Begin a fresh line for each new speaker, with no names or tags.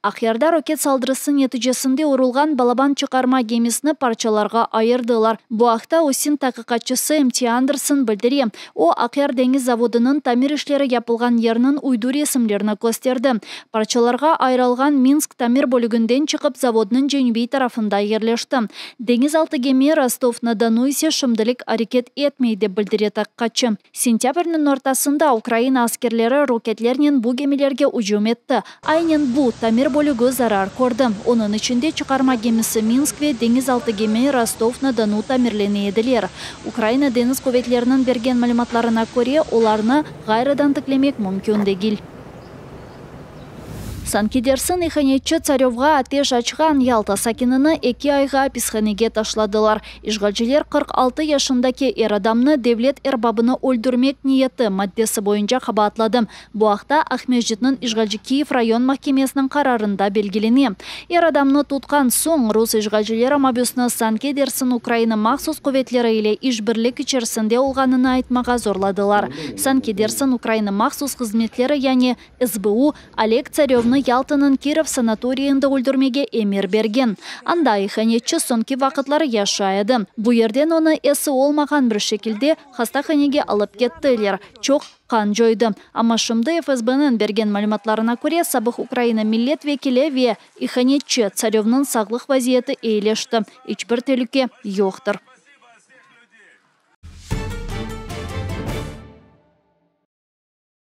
Aqyarda roket saldırısı neticesinde urulğan balaban çıqarma gemisini parçalarğa ayırdılar. Bu aqta OSINT taqiqatçısı MT Anderson bildire. O, Aqyar deñiz zavodınıñ tamir işleri yapılğan yerniñ uydu resimlerini kösterdi. Parçalarğa ayırılğan Minsk tamir bölüginden çıqıp zavodnıñ cenübiy tarafında yerleşti. Deñiz altı gemi Rostov-na-Donu ise şimdilik areket etmey, dep bildire taqiqatçı. Sentâbrniñ ortasında Ukraina askerleri roketlernen bu gemilerge ücüm etti. Aynen bu tamir bölügi zarar kördi. Onıñ içinde çıqarma gemisi Minsk ve deñiz altı gemi Rostov-na-Donu tamirlene ediler. Ukraina deñiz quvetleriniñ bergen malümatlarına köre, olarnı ğayrıdan tiklemek mümkün degil. Sanki dersiñ ihanetçi Tsarövğa ateş açqan Yalta sakinini eki ayğa apishanege taşladılar. İşğalciler 46 yaşındaki er adamnı devlet erbabını öldürmek niyeti maddesi boyunca qabaatladı. Bu aqta Aqmescitniñ işğalci Kiyev rayon mahkemesiniñ qararında belgilene. Er adamnı tutqan soñ, rus işğalcileri mabüsni sanki dersiñ Ukraina mahsus quvetleri ile işbirlik içerisinde olğanını aytmağa zorladılar. Sanki dersiñ Ukraina mahsus hızmetleri, yani SBU, Oleg Tsarövnı Yaltanıñ Kirov sanatoriyinde öldürmege emir bergen. Anda ihanetçi soñki vaqıtları yaşay edi. Bu yerden onı esi olmağan bir şekilde hastahanege alıp kettiler. Çoq qan coydı. Amma şimdi FSBniñ bergen malümatlarına köre, sabıq Ukraina millet vekili ve ihanetçi Tsarövnıñ sağlıq vaziyeti eyileşti, iç bir telüke yoqtır.